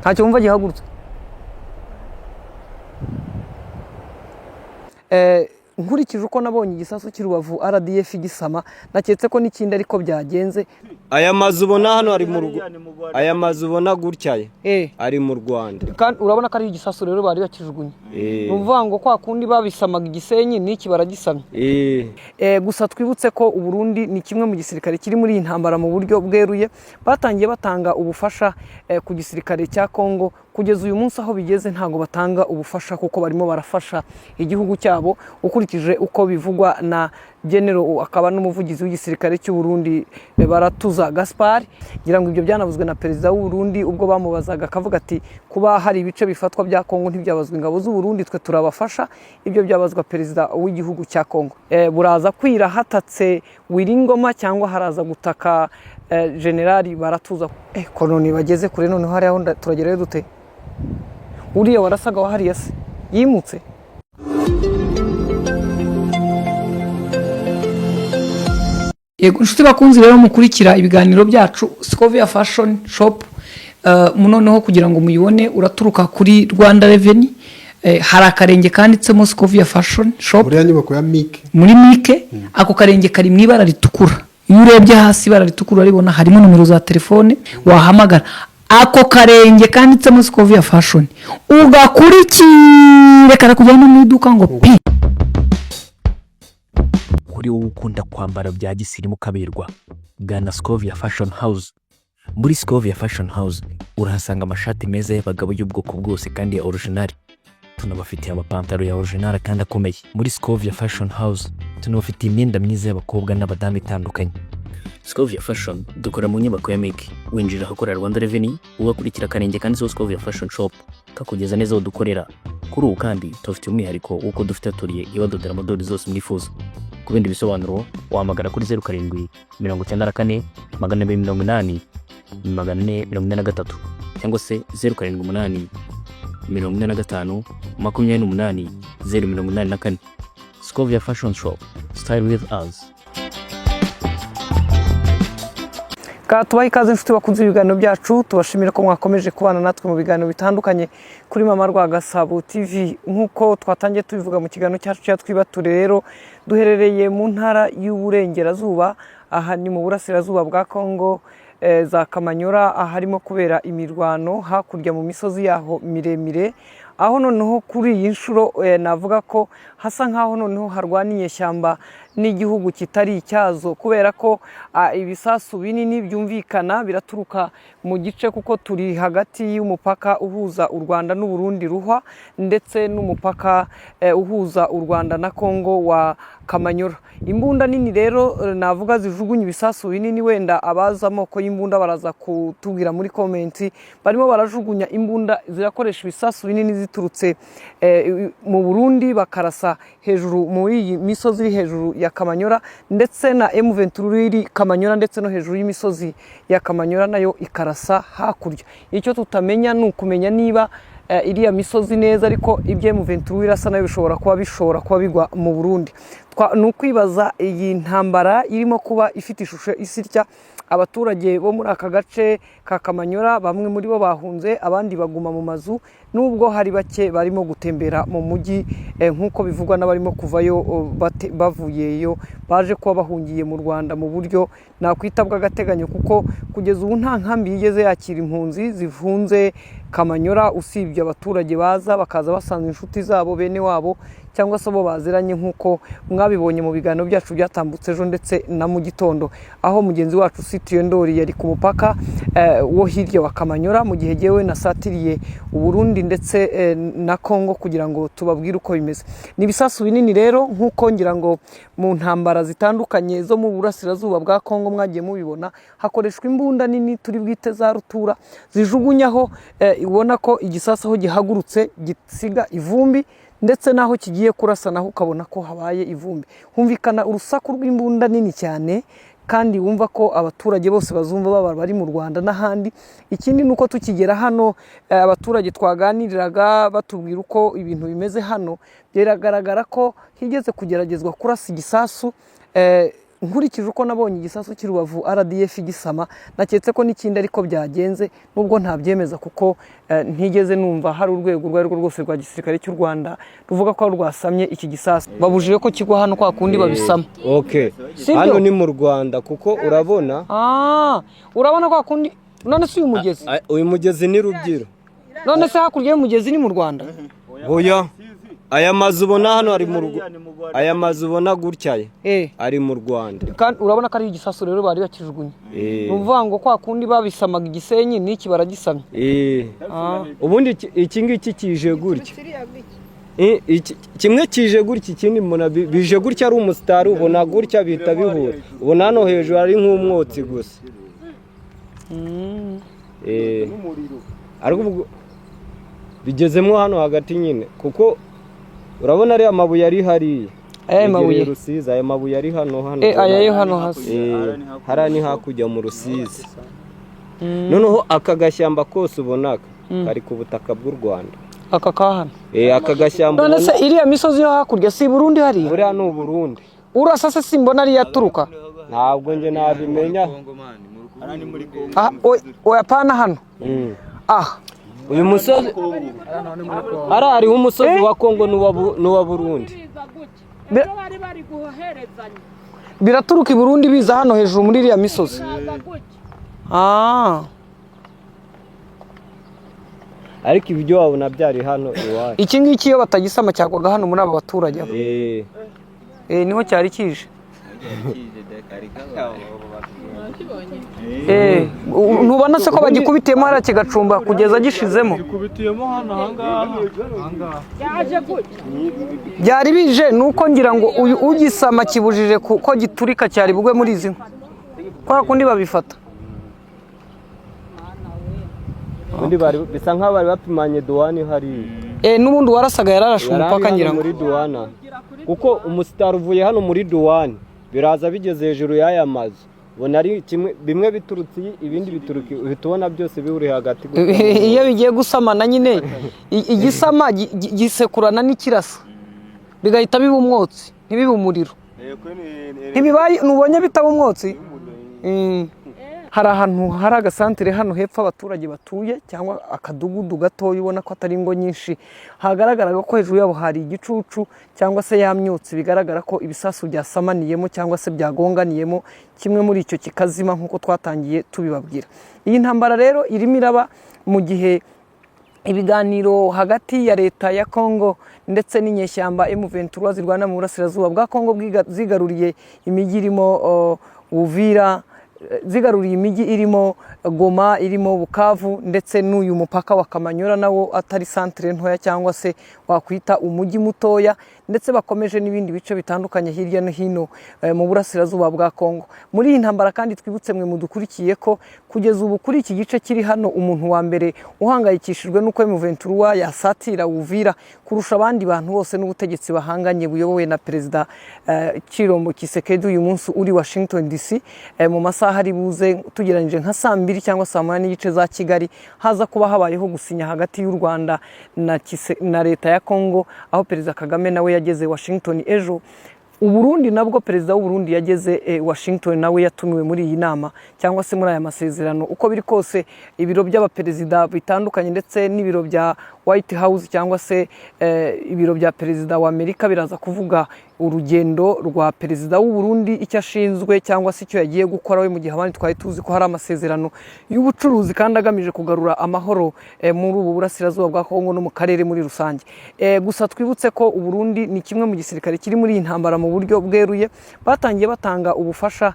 Ntacyo wumva gihagurutse. Nkurikije uko nabonye igisasu cy'i Rubavu RDF gisama, naketse ko n'ikindi ariko byagenze. Aya mazu ubona hano ari mu rugo, aya mazu ubona gutya aya ari mu Rwanda. Kandi urabona ko ari igisasu rero bari bakijugunye. Ni ukuvuga ngo kwa kundi babisamaga igisenyi, n'iki baragisamye. Gusa twibutse ko Uburundi ni kimwe mu gisirikare kiri muri iyi ntambara mu buryo bweruye. Batangiye batanga ubufasha ku gisirikare cya Kongo. Kugeza uyu munsi aho bigeze ntabwo batanga ubufasha, kuko barimo barafasha igihugu cyabo, ukurikije uko bivugwa na General akaba n'umuvugizi w'igisirikare cy'u Burundi, Baratuza Gaspard. Ngira ngo ibyo byanavuzwe na perezida w'u Burundi ubwo bamubazaga, akavuga ati kuba hari ibice bifatwa bya Kongo ntibyabazwa ingabo z'u Burundi, twe turabafasha, ibyo byabazwa perezida w'igihugu cya Kongo. Buraza kwira hatatse Wiringoma cyangwa haraza gutaka Generali Baratuza. Kononi bageze kure noneho hariya ho turagerayo dute? Uriya warasaga wa hariya se yimutse? Yego, inshuti bakunzi rero mukurikira ibiganiro byacu, Scovia Fashion Shop, noneho kugira ngo muyibone uraturuka kuri Rwanda Revenue, hari akarenge kanditsemo Scovia Fashion Shop. Muri ya nyubako ya Mike. Muri Mike, ako karenge kari mu ibara ritukura. Iyo urebye hasi ibara ritukura uraribona, harimo nomero za telefone wahamagara. Ako karenge kanditsemo Scovia Fashion ugakurikire karakujyana mu iduka ngo pi. Kuri wowe ukunda kwambara bya gisirimu ukaberwa, gana Scovia Fashion House. Muri Scovia Fashion House urahasanga amashati meza y'abagabo y'ubwoko bwose kandi ya original. Tunabafitiye amapantaro ya original kandi akomeye. Muri Scovia Fashion House tunabafitiye imyenda myiza y'abakobwa n'abadamu itandukanye. Scovia Fashion dukora mu nyubako ya Mike, winjira ahakorera Rwanda Revenue, ugakurikira akarenge kanditseho Scovia Fashion Shop, kakugeza neza aho dukorera. Kuri ubu kandi tubafitiye umwihariko w'uko dufite atelier ibadodera modeli zose mwifuza. Ku bindi bisobanuro wahamagara kuri 0794 280 443 cyangwa se 078 45 28 084. Scovia Fashion Shop, style with us. Ka tubahe ikaze inshuti bakunze ibiganiro byacu, tubashimira ko mwakomeje kubana natwe mu biganiro bitandukanye kuri Mama Rwagasabo TV. Nk'uko twatangiye tubivuga mu kiganiro cyacu cya Twibature rero, duherereye mu ntara y'Uburengerazuba, aha ni mu burasirazuba bwa Kongo, za Kamanyora, aharimo kubera imirwano hakurya mu misozi yaho miremire, aho noneho kuri iyi nshuro navuga ko hasa nkaho noneho harwana inyeshyamba n'igihugu kitari icyazo, kubera ko ibisasu binini byumvikana biraturuka mu gice, kuko turi hagati y'umupaka uhuza u Rwanda n'u Burundi Ruhwa, ndetse n'umupaka uhuza u Rwanda na Kongo wa Kamanyora. Imbunda nini rero, navuga zijugunya ibisasu binini, wenda abazi amoko y'imbunda baraza kutubwira muri komenti, barimo barajugunya imbunda zirakoresha ibisasu binini ziturutse mu Burundi, bakarasa hejuru muri iyi misozi iri hejuru ya Kamanyora, ndetse na M23 iri Kamanyora ndetse no hejuru y'imisozi ya Kamanyora nayo ikarasa hakurya. Icyo tutamenya ni ukumenya niba iriya misozi neza, ariko ibyo M23 irasa nayo bishobora kuba bigwa mu Burundi. Ni ukwibaza iyi ntambara irimo kuba ifite ishusho isitya. Abaturage bo muri aka gace ka Kamanyora bamwe muri bo bahunze, abandi baguma mu mazu, nubwo hari bake barimo gutembera mu mujyi, nk'uko bivugwa n'abarimo kuvayo, bavuyeyo baje kuba bahungiye mu Rwanda mu buryo nakwita bw'agateganyo, kuko kugeza ubu nta nkambi yigeze yakira impunzi zivunze Kamanyora, usibye abaturage baza bakaza basanga inshuti zabo, bene wabo cyangwa se abo baziranye, nk'uko mwabibonye mu biganiro byacu byatambutse ejo ndetse na mu gitondo, aho mugenzi wacu Sitiyo Ndori yari ku mupaka wo hirya wa Kamanyora, mu gihe jyewe nasatiriye Uburundi ndetse na Kongo kugira ngo tubabwire uko bimeze. Ni ibisasu binini rero, nk'uko ngira ngo mu ntambara zitandukanye zo mu burasirazuba bwa Kongo mwagiye mubibona, hakoreshwa imbunda nini turi bwite za rutura zijugunyaho, ubona ko igisasu aho gihagurutse gisiga ivumbi, ndetse n'aho kigiye kurasa naho ukabona ko habaye ivumbi. Humvikana urusaku rw'imbunda nini cyane, kandi wumva ko abaturage bose bazumva, baba bari mu Rwanda n'ahandi. Ikindi ni uko tukigera hano, abaturage twaganiriraga batubwira uko ibintu bimeze hano, biragaragara ko higeze kugeragezwa kurasa igisasu. Nkurikije uko nabonye igisasu cy'i Rubavu RDF gisama, naketse ko n'ikindi ariko byagenze, nubwo ntabyemeza kuko ntigeze numva hari urwego urwo ari rwo rwose rwa gisirikare cy'u Rwanda ruvuga ko rwasamye iki gisasu. Babujije ko kigwa hano kwa kundi babisama. Okay. Sibyo? Hano ni mu Rwanda, kuko urabona Ah, urabona kwa kundi. None se uyu mugezi? Uyu mugezi ni Rubyiro. None se hakurya y'umugezi ni mu Rwanda? Oya, aya mazu ubona hano ari mu Rwanda, aya mazu ubona gutya aya ari mu Rwanda. Kandi urabona ko ari igisasu rero bari bakijugunye. Ni ukuvuga ngo kwa kundi babisamaga igisenyi, n'iki baragisamye. Ubundi iki ngiki kije gutya, kimwe kije gutya, ikindi mbona bije gutya, ari umusitari ubona gutya bihita bihura. Ubona hano hejuru ari nk'umwotsi gusa. Ariko ubwo bigezemo hano hagati nyine, kuko urabona ariya mabuye ari hariya. Aya Yegereye mabuye? Rusizi, aya mabuye ari hano hano. Aya yo hano hasi? Hariya ni hakurya mu Rusizi. Noneho aka gashyamba kose ubonaka kari ku butaka bw'u Rwanda. Aka ka hano? Aka gashyamba None se ubona iriya misozi yo hakurya si i Burundi hariya? Buriya ni Uburundi. Urasa se simbona ariyo aturuka? Ntabwo njye nabimenya. Ah, oya, pana hano. Ah. Uyu musozi hariya hariho umusozi wa Kongo n'uwa Burundi. Ejo bari bari guherezanya. Biraturuka i Burundi biza hano hejuru muri iriya misozi. Biza gutya. Ah. Ariko ibyo wabona byari hano iwacu. Iki ngiki iyo batagisama cyagwaga hano muri aba baturage aba. Niho cyari kije. Ntubona se ko bagikubitiyemo hariya kigacumba kugeza gishizemo? Gikubitiyemo hano ahangaha ahangaha. Byaje gutya. Byari bije nuko ngira ngo uyu ugisama kibujije ko giturika, cyari bugwe muri izi nkwi kwa kundi babifata. Ubundi bari bisa nk'aho bari bapimanye duwani hariya. N'ubundi warasaga yararashe Yari ari umupaka hano ngira ngo. muri duwana, kuko umusitari uvuye hano muri duwani, biraza bigeze hejuru y'aya mazu, ubona ari kimwe, bimwe biturutse iyi, ibindi bituruka iyi, uhita ubona byose bihuriye hagati gutya. Iyo bigiye gusamana nyine, igisama gisekurana n'ikirasa, bigahita biba umwotsi, ntibibe umuriro. Ntibibaye, ntubonye bitaba umwotsi. Hari ahantu hari agasantere hano hepfo abaturage batuye, cyangwa akadugudu gatoya, ubona ko atari ingo nyinshi, hagaragaraga ko hejuru yabo hari igicucu cyangwa se ya myotsi, bigaragara ko ibisasu byasamaniyemo cyangwa se byagonganiyemo, kimwe muri icyo kikazima nk'uko twatangiye tubibabwira. Iyi ntambara rero irimo iraba mu gihe ibiganiro hagati ya leta ya Congo ndetse n'inyeshyamba M23 zirwana mu burasirazuba bwa Congo zigaruriye imijyi irimo Uvira, zigaruriye imijyi irimo Goma, irimo Bukavu, ndetse n'uyu mupaka wa Kamanyola nawo atari santere ntoya cyangwa se wakwita umujyi mutoya, ndetse bakomeje n'ibindi bice bitandukanye hirya no hino mu burasirazuba bwa Congo. Muri iyi ntambara kandi twibutse mwe mudukurikiye ko kugeza ubu kuri iki gice kiri hano, umuntu wa mbere uhangayikishijwe n'uko M23 yasatira Uvira kurusha abandi bantu bose n'ubutegetsi bahanganye buyobowe na Perezida Chilombo Tshisekedi, uyu munsi uri Washington DC, mu masaha ari buze tugereranyije nka saa 2 cyangwa saa 1:30 za Kigali, haza kuba habayeho gusinya hagati y'u Rwanda na leta ya Congo, aho Perezida Kagame nawe yageze Washington ejo. Uburundi nabwo, Perezida w'u Burundi yageze Washington, nawe yatumiwe muri iyi nama cyangwa se muri aya masezerano. Uko biri kose ibiro by'abaperezida bitandukanye ndetse n'ibiro bya White House cyangwa se ibiro bya Perezida wa Amerika biraza kuvuga urugendo rwa Perezida w'u Burundi, icyo ashinzwe cyangwa se icyo yagiye gukora we, mu gihe abandi twari tuzi ko hari amasezerano y'ubucuruzi kandi agamije kugarura amahoro muri ubu burasirazuba bwa Kongo no mu karere muri rusange. Gusa twibutse ko u Burundi ni kimwe mu gisirikare kiri muri iyi ntambara mu buryo bweruye. Batangiye batanga ubufasha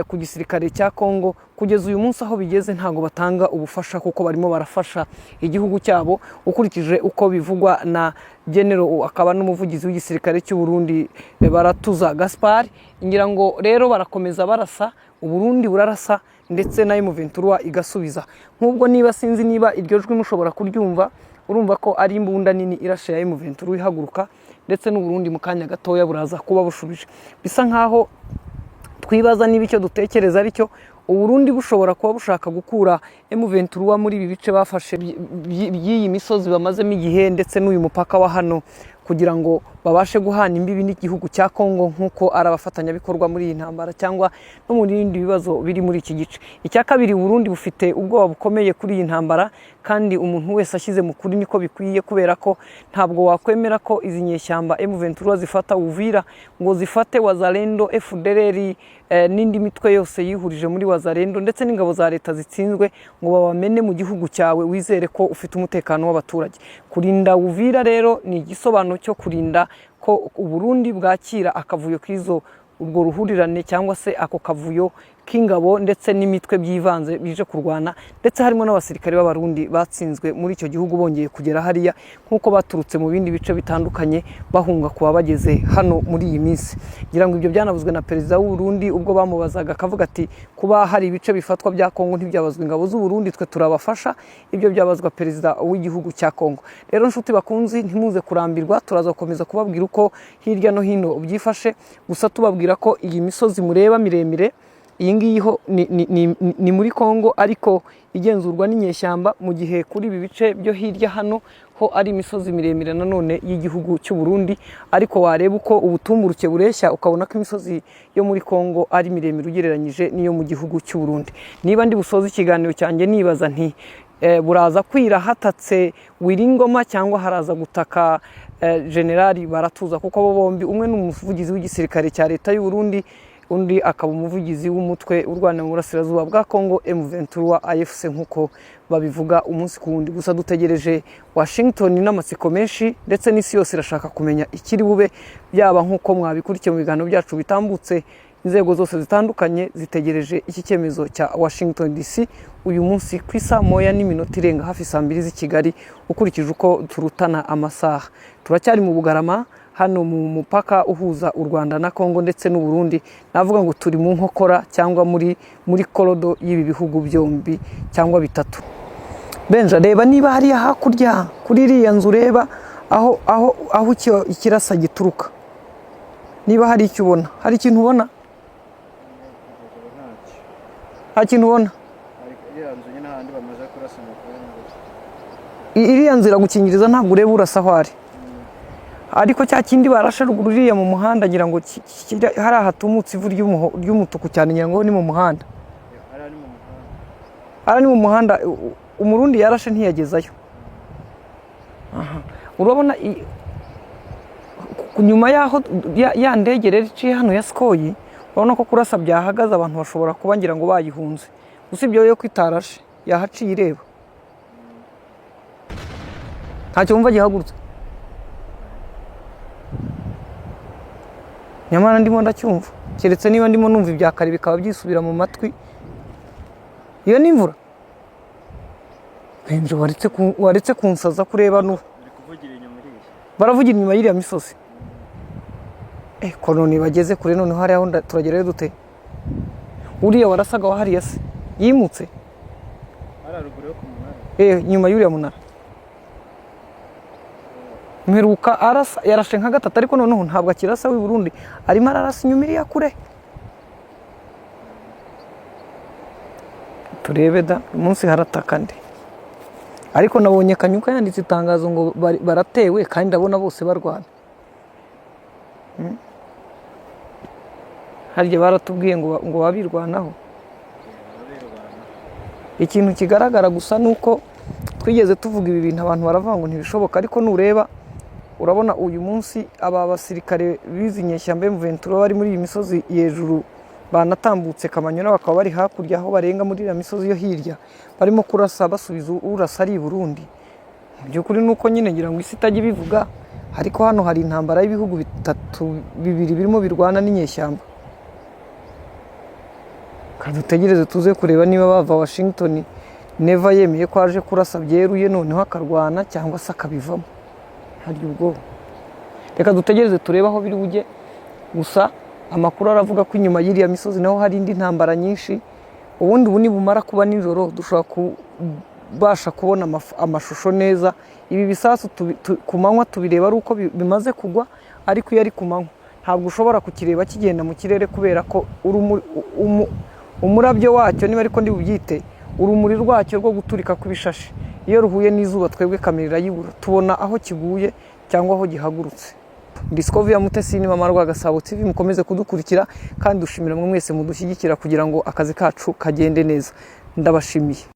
ku gisirikare cya Kongo, kugeza uyu munsi aho bigeze ntabwo batanga ubufasha kuko barimo barafasha igihugu cyabo, ukurikije uko bivugwa na General akaba n'umuvugizi w'igisirikare cy'u Burundi, Baratuza Gaspard. Ngira ngo rero barakomeza barasa, u Burundi burarasa ndetse na M23 igasubiza. Nk'ubwo niba sinzi niba iryo jwi mushobora kuryumva, urumva ko ari imbunda nini irashe ya M23 ihaguruka, ndetse n'u Burundi mu kanya gatoya buraza kuba bushubije. Bisa nkaho twibaza niba icyo dutekereza ari cyo, u Burundi bushobora kuba bushaka gukura M23 muri ibi bice bafashe by'iyi misozi bamazemo igihe, ndetse n'uyu mupaka wa hano Kugira ngo babashe guhana imbibi n'igihugu cya Kongo nk'uko ari abafatanyabikorwa muri iyi ntambara cyangwa no mu bindi bibazo biri muri iki gice. Icya kabiri, Burundi bufite ubwoba bukomeye kuri iyi ntambara, kandi umuntu wese ashyize mu kuri niko bikwiye, kubera ko ntabwo wakwemera ko izi nyeshyamba M23 zifata Uvira, ngo zifate Wazalendo, FDLR n'indi mitwe yose yihurije muri Wazalendo, ndetse n'ingabo za leta zitsinzwe, ngo babamene mu gihugu cyawe, wizere ko ufite umutekano w'abaturage. Kurinda Uvira rero ni igisobanuro cyo kurinda ko Uburundi bwakira akavuyo k'izo, urwo ruhurirane cyangwa se ako kavuyo k'ingabo ndetse n'imitwe byivanze bije kurwana, ndetse harimo n'abasirikare b'Abarundi batsinzwe muri icyo gihugu bongeye kugera hariya, nk'uko baturutse mu bindi bice bitandukanye bahunga kuba bageze hano muri iyi minsi. Ngira ngo ibyo byanavuzwe na perezida w'u Burundi ubwo bamubazaga, akavuga ati: "Kuba hari ibice bifatwa bya Kongo ntibyabazwa ingabo z'u Burundi, twe turabafasha, ibyo byabazwa perezida w'igihugu cya Kongo." Rero nshuti bakunzi, ntimuze kurambirwa, turaza gukomeza kubabwira uko hirya no hino byifashe. Gusa tubabwira ko iyi misozi mureba miremire iyi ngiyi ho ni muri Kongo, ariko igenzurwa n'inyeshyamba, mu gihe kuri ibi bice byo hirya hano ho ari imisozi miremire nanone y'igihugu cy'u Burundi. Ariko wareba uko ubutumburuke bureshya, ukabona ko imisozi yo muri Kongo ari miremire ugereranyije n'iyo mu gihugu cy'u Burundi. Niba ndi busoze ikiganiro cyanjye, nibaza nti buraza kwira hatatse Wiringoma cyangwa haraza gutaka Generali Baratuza? Kuko abo bombi, umwe ni umuvugizi w'igisirikare cya leta y'u Burundi, undi akaba umuvugizi w'umutwe urwanira mu burasirazuba bwa Congo M23 AFC, nk'uko babivuga umunsi ku wundi. Gusa dutegereje Washington n'amatsiko menshi, ndetse n'isi yose irashaka kumenya ikiri bube. Byaba nk'uko mwabikurikiye mu biganiro byacu bitambutse, inzego zose zitandukanye zitegereje iki cyemezo cya Washington DC uyu munsi ku isaa moya n'iminota irenga, hafi saa mbiri z'i Kigali, ukurikije uko turutana amasaha. Turacyari mu Bugarama hano mu mupaka uhuza u Rwanda na Kongo ndetse n'u Burundi. Navuga ngo turi mu nkokora cyangwa muri corridor y'ibi bihugu byombi cyangwa bitatu. Benja, reba niba hariya hakurya kuri iriya nzu ureba aho ikirasa gituruka, niba hari icyo ubona. Hari ikintu ubona? Ntacyo. Nta kintu ubona? Iriya nzu nyine, ahandi bamaze kurasa amakuru. Iriya nzu iragukingiriza, ntabwo ureba urasa aho ari. Ariko cya kindi barashe ruguru iriya mu muhanda, ngira ngo hariya hatumutse ivu ry'umutuku cyane, ngira ngo ni mu muhanda. Hariya ni mu muhanda. Hariya ni mu muhanda. Umurundi yarashe ntiyagezayo. Aha. Urabona nyuma y'aho ya ndege rero iciye hano ya Sukhoi, urabona ko kurasa byahagaze. Abantu bashobora kuba ngira ngo bayihunze. Usibye yo ko itarashe, yahaciye ireba. Ntacyo wumva gihagurutse? Nyamara ndimo ndacyumva, keretse niba ndimo numva ibya kare bikaba byisubira mu matwi. Iyo ni imvura. Benje, waretse kunsaza kureba n'ubu. Bari kuvugira inyuma iriya. Baravugira inyuma y'iriya misozi. Koroni bageze kure noneho. Hariya ho turagerayo dute? Uriya warasaga wa hariya se yimutse? Hariya ruguru yo ku munara? Nyuma y'uriya munara. Mperuka arasa, yarashe nka gatatu, ariko noneho ntabwo akirasa w'i Burundi, arimo ararasa inyuma iriya kure. Turebe da, uyu munsi harataka nde? Ariko nabonye Kanyuka yanditse itangazo ngo baratewe, kandi ndabona bose barwana. Harya baratubwiye ngo babirwanaho. Ikintu kigaragara gusa ni uko twigeze tuvuga ibi bintu, abantu baravuga ngo ntibishoboka. Ariko nureba, urabona uyu munsi aba basirikare b'izi nyeshyamba M23 bari muri iyi misozi hejuru, banatambutse Kamanyola, bakaba bari hakurya aho barenga muri iriya misozi yo hirya, barimo kurasa basubiza urasa ari i Burundi. Mu by'ukuri ni uko nyine ngira ngo isi itajya ibivuga, ariko hano hari intambara y'ibihugu bitatu, bibiri birimo birwana n'inyeshyamba. Kandi dutegereze tuze kureba niba bava Washington, Neva yemeye ko aje kurasa byeruye noneho akarwana, cyangwa se akabivamo. Harya ubwoba. Reka dutegereze turebe aho biri bujye. Gusa amakuru aravuga ko inyuma y'iriya misozi naho hari indi ntambara nyinshi. Ubundi ubu nibumara kuba nijoro dushobora kubasha kubona amashusho neza. Ibi bisasu ku manywa tubireba ari uko bimaze kugwa, ariko iyo ari ku manywa ntabwo ushobora kukireba kigenda mu kirere, kubera ko umurabyo wacyo, niba ariko ndi bubyite, urumuri rwacyo rwo guturika kw'ibishashi, iyo ruhuye n'izuba twebwe kamera irayibura. Tubona aho kiguye. cyangwa aho gihagurutse. Discovery ya Mutesi ni Mama Rwagasabo TV, mukomeze kudukurikira kandi dushimira mwe mwese mudushyigikira kugira ngo akazi kacu kagende neza. Ndabashimiye.